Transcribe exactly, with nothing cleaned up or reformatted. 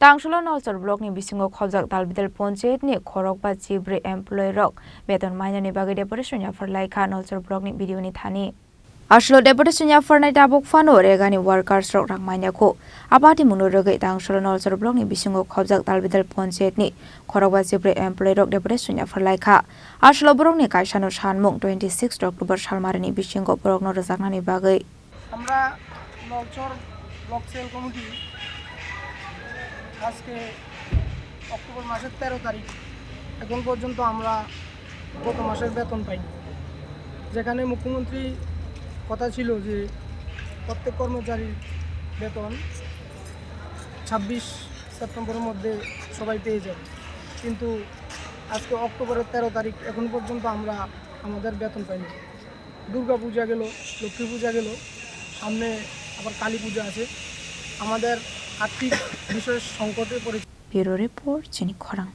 Tangsolo Nolsor block ni bisingo khobjak Talbidal Ponchayat ni khorokba chibrwi employee rok beton mainani bagwi deputation yaphar laikha Nolsor block ni B D O ni thani. Aswlo deputation yapharnai tabuk phano regani workers rok rang manya kho. Abati mungno rwgwi Tangsolo Nolsor block ni bisingo khobjak Talbidal Ponchayat ni khorokba chibrwi employee rok deputation yaphar laikha. Aswlo borok ni kaisa no sanmung twenty six October salmari ni bisingo borok no rwjaknani bagwi. আমরা Nalchhar block sell committee আজকে অক্টোবর মাসের তেরো তারিখ, এখন পর্যন্ত আমরা গত মাসের বেতন পাইনি। যেখানে মুখ্যমন্ত্রী কথা ছিল যে প্রত্যেক কর্মচারীর বেতন ছাব্বিশ সেপ্টেম্বরের মধ্যে সবাই পেয়ে যাবে, কিন্তু আজকে অক্টোবরের তেরো তারিখ, এখন পর্যন্ত আমরা আমাদের বেতন পাইনি। দুর্গা পূজা গেল, লক্ষ্মী পূজা গেল, সামনে আবার কালী পূজা আছে। আমাদের আর্থিক বিষয়ে সংকটে পড়েছি। Bureau Report, Chini Khorang.